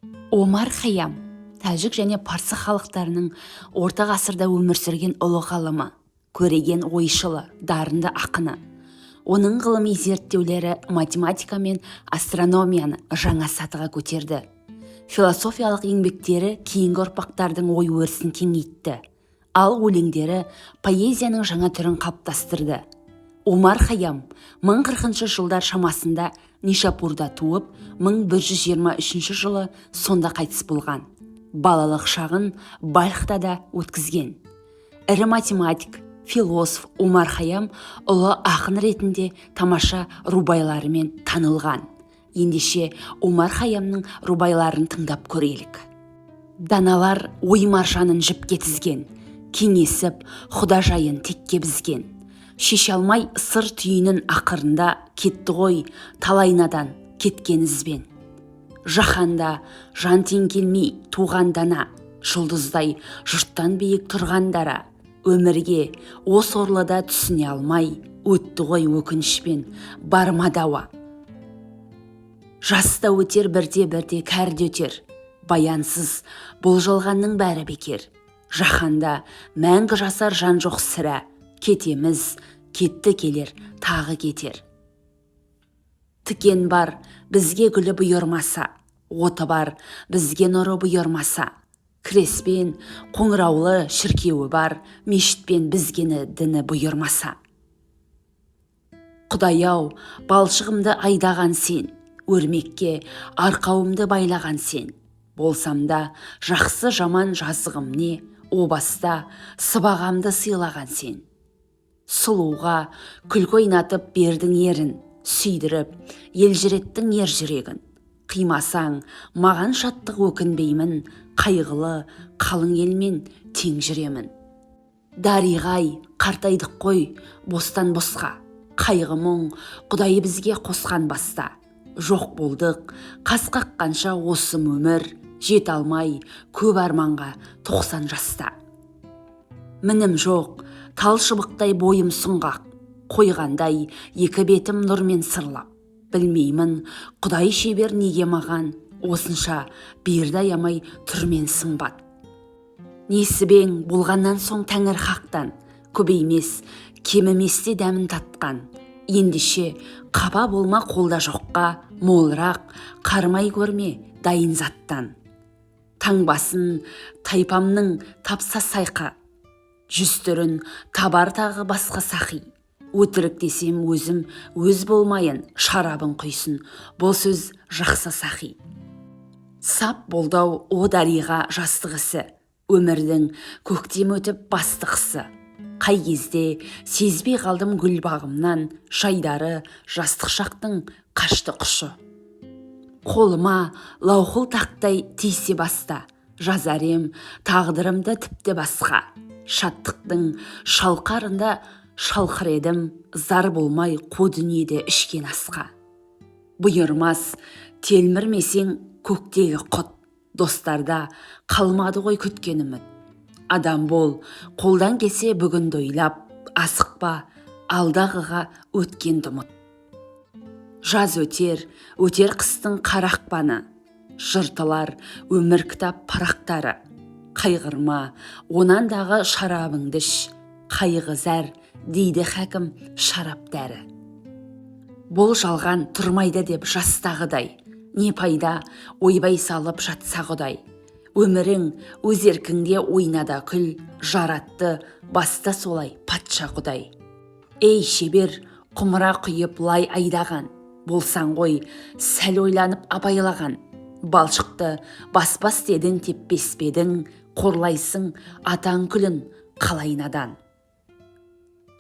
Омар Хайям тәжік және парсы халықтарының орта ғасырда өмір сүрген ұлы ғалымы, көреген ойшылы, дарынды ақыны. Оның ғылыми зерттеулері математика мен астрономияны жаңа сатыға көтерді. Философиялық еңбектері кейінгі ұрпақтардың ой-өрісін кеңейтті. Ал өлеңдері поэзияның жаңа түрін қалыптастырды. Омар Хайям 1040 жылдар шамасында Нишапурда туып, 1123 жылы сонда қайтыс болған. Балалық шағын Бальхта да өткізген. Ірі математик, философ Омар Хайям ұлы ақын ретінде тамаша рубайларымен танылған. Ендеше Омар Хайямның рубайларын тыңдап көрелік. Даналар ой маржанын жіпке тізген, кеңесіп құда жайын текке бізген. Шеше алмай сыр түйінін ақырында кетті ғой талай надан кеткен ізбен. Жаһанда жан тең келмей туған дана, жұлдыздай жұрттан биік тұрған дара. Өмірге о сорлыда түсіне алмай өтті ғой өкінішпен бар ма дауа. Жас та өтер, бірте-бірте кәрі де өтер, баянсыз бұл жалғанның бәрі бекер. Жаһанда мәңгі жасар жан жоқ сірә, кетеміз, кетті келер, тағы кетер. Тікен бар, бізге гүлі бұйырмаса, оты бар, бізге нұры бұйырмаса. Креспен, қоңыраулы шіркеуі бар, мешітпен бізгені діні бұйырмаса. Құдай-ау, балшығымды айдаған сен, өрмекке арқауымды байлаған сен. Болсам да жақсы жаман жазығым не, о баста сыбағамды сыйлаған сен. Сұлуға күлкі ойнатып бердің ерін, сүйдіріп, елжіреттің ер жүрегін. Қимасаң, маған шаттық өкінбеймін, қайғылы қалың елмен тең жүремін. Дариғай, қартайдық қой бостан босқа, қайғы мұң Құдай бізге қосқан баста. Жоқ болдық, қас қаққанша осы өмір, жете алмай көп арманға 90 жаста. Мінім жоқ, тал шыбықтай бойым сұңғақ, қойғандай екі бетім нұрмен сырлап. Білмеймін, Құдай шебер неге маған осынша берді аямай түрмен сымбат. Несібең болғаннан соң тәңір хақтан, көбеймес, кемімес те дәмін татқан. Ендеше қапа болма қолда жоққа, молырақ қармай көрме дайын заттан. Таңбасын тайпамның тапса сайқа, жүз түрін табар тағы басқа сақи. Өтірік десем өзім өз болмайын, шарабын құйсын, бұл сөз жақсы сақи. Сап болды-ау о дариға жастық ісі, өмірдің көктем өтіп басты қысы. Қай кезде сезбей қалдым гүл бағымнан, жайдары жастық шақтың қашты құшы. Қолыма лаухыл тақтай тисе баста, жазар ем тағдырымды тіпті басқа. Шаттықтың шалқарында шалқыр едім, зар болмай қу дүниеде ішкен асқа. Бұйырмас телмірмесең көктегі құт, достарда қалмады ғой күткен үміт. Адам бол, қолдан келсе бүгінді ойлап, асықпа, алдағыға өткенді ұмыт. Жаз өтер, өтер қыстың қара ақпаны, жыртылар өмір кітап парақтары. Қайғырма, онан дағы шарабыңды іш, қайғы зәр, дейді хәкім шарап дәрі. Бұл жалған тұрмайды деп жастағыдай, не пайда ойбай салып жатса құдай. Өмірің өз еркіңде ойна да күл, жаратты баста солай патша құдай. Ей шебер, құмыра құйып лай айдаған, болсаң ғой сәл ойланып абайлаған. Балшықты баспас дедің теппеспедің, қорлайсың атаң күлін қалай надан.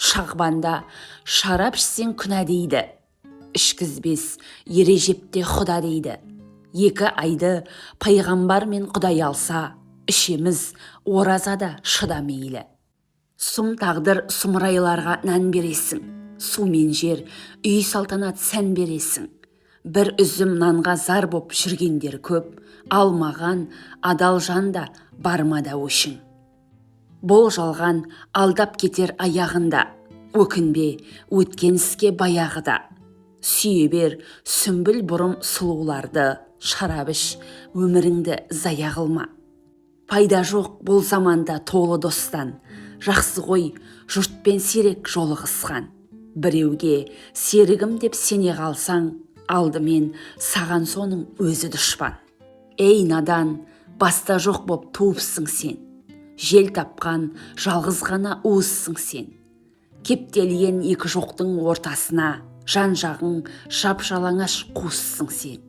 Шағбанда шарап ішсең күнә дейді, ішкізбес Ережепте құда дейді. Екі айды пайғамбар мен құдай алса, ішеміз оразада шыда мейлі. Сұм тағдыр сұмырайларға нан бересің, су мен жер, үй салтанат сән бересің. Бір үзім нанға зар боп жүргендер көп, алмаған адал жан да бар ма да өшің. Бұл жалған алдап кетер аяғында, өкінбе өткен іске баяғыда. Сүйе бер сүмбіл бұрым сұлуларды, Шарап іш, өміріңді зая қылма. Пайда жоқ бұл заманда толы достан, жақсы ғой жұртпен сирек жолығысқан. Біреуге серігім деп сене қалсаң, алдымен саған соның өзі дұшпан. Ей надан, баста жоқ боп туыпсың сен, жел тапқан жалғыз ғана уызсың сен. Кептелген екі жоқтың ортасына, жан-жағың жап-жалаңаш қуыссың сен.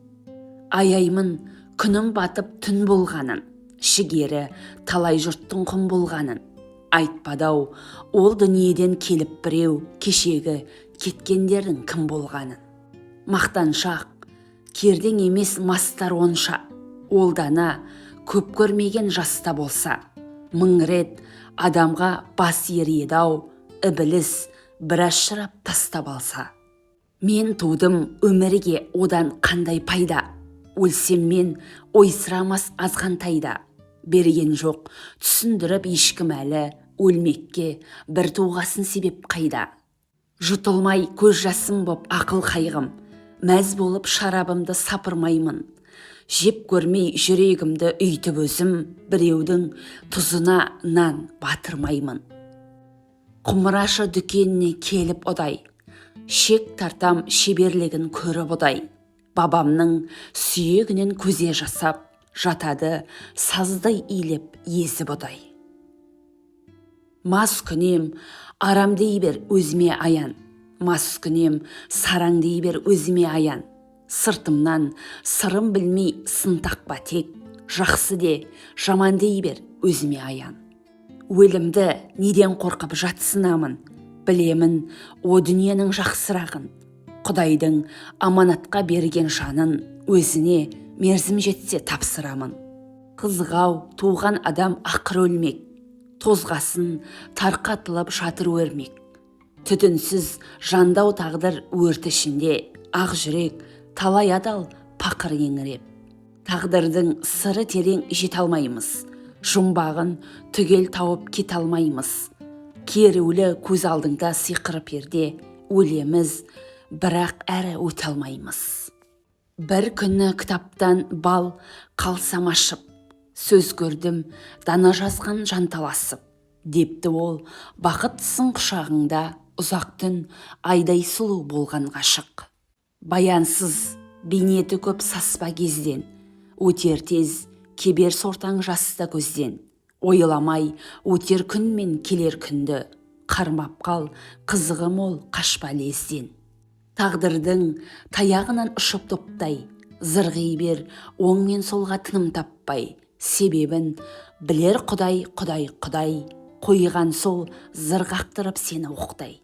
Аяймын күнім батып түн болғанын, шігері талай жұрттың құм болғанын. Айтпады-ау ол дүниеден келіп біреу, кешегі кеткендердің кім болғанын. Мақтаншақ, кердең емес мастар онша, ол дана көп көрмеген жаста болса. Мың рет адамға бас иер еді-ау, ібіліс біраз шырап тастап алса. Мен тудым өмірге, одан қандай пайда? Өлсем мен ойсырамас азғантайда. Берген жоқ түсіндіріп ешкім әлі, өлмекке бір туғасын себеп қайда? Жұтылмай көз жасым боп ақыл қайғым, мәз болып шарабымды сапырмаймын. Жеп көрмей жүрегімді үйтіп өзім, біреудің тұзына нан батырмаймын. Құмырашы дүкеніне келіп ұдай, шек тартам шеберлігін көріп ұдай. Бабамның сүйегінен көзе жасап, жатады саздай илеп езіп ұдай. Мас күнем арам дей бер өзіме аян, мас күнем сараң дей бер өзіме аян. Сыртымнан сырым білмей сын тақпа тек, жақсы де жаман дей бер өзіме аян. Өлімді неден қорқып жатсынамын, білемін о дүниенің жақсырағын. Құдайдың аманатқа берген жанын өзіне мерзім жетсе тапсырамын. Қызық-ау туған адам ақыр өлмек, тозғасын тарқатылып жатыр өрмек. Түтінсіз жандау тағдыр өрт ішінде, ақ жүрек талай адал пақыр еңіреп. Тағдырдың сыры терең жете алмаймыз, жұмбағын түгел тауып кете алмаймыз. Керулі көз алдыңда сиқыр перде, өлеміз, бірақ әрі өте алмаймыз. Бір күні кітаптан бал қалсам ашып, сөз көрдім дана жазған жанталасып. Депті ол, бақыттысың құшағыңда, ұзақ түн айдай сұлу болған ғашық. Баянсыз бейнеті көп саспа кезден, өтер тез кебер сортаң жаста көзден. Ойламай өтер күн мен келер күнді, қармап қал қызығы мол қашпа лезден. Тағдырдың таяғынан ұшып топтай, зырғи бер оң мен солға тыным таппай. Себебін білер Құдай, Құдай, Құдай, қойған сол зырғақтырып сені оқтай.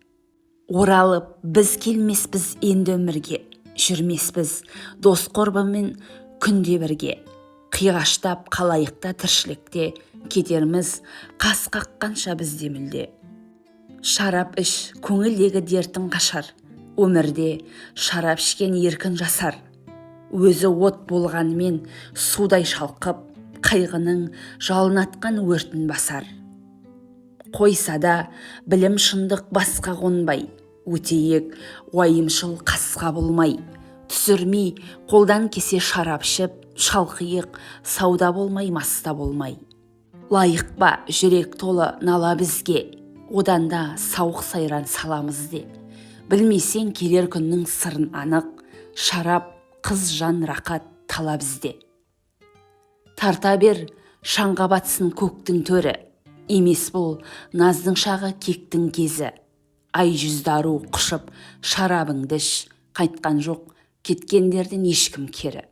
Оралып біз келмеспіз енді өмірге, жүрмеспіз дос құрбымен күнде бірге. Қиғаштап қалайықта тіршілікте, кетерміз қас қаққанша бізде мүлде. Шарап іш, көңілдегі дертің қашар, өмірде шарап ішкен еркін жасар. Өзі от болғанымен судай шалқып, қайғының жалын атқан өртін басар. Қойса да білім шындық басқа қонбай, өтейік уайымшыл қасқа болмай. Түсірмей қолдан кесе шарап ішіп, шалқиық сауда болмай маста болмай. Лайық па жүрек толы нала бізге, одан да сауық сайран саламыз де. Білмесең келер күннің сырын анық, шарап қыз жан рақат тала бізде. Тарта бер шаңға батсын көктің төрі, емес бұл наздың шағы кектің кезі. Ай жүзді ару құшып шарабыңды іш, қайтқан жоқ кеткендерден ешкім кері.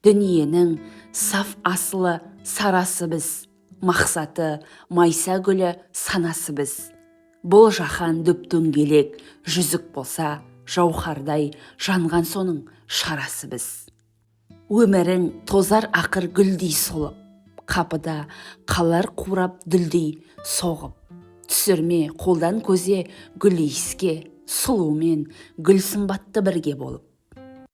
Дүниенің саф асылы сарасы біз, мақсаты майса гүлі санасы біз. Бұл жаһан дөп-дөңгелек жүзік болса, жауһардай жанған соның шарасы біз. Өмірің тозар ақыр гүлдей солып, қапыда қалар қурап дүлдей соғып. Түсірме қолдан көзе гүл иіске, сұлумен гүл сымбатты бірге болып.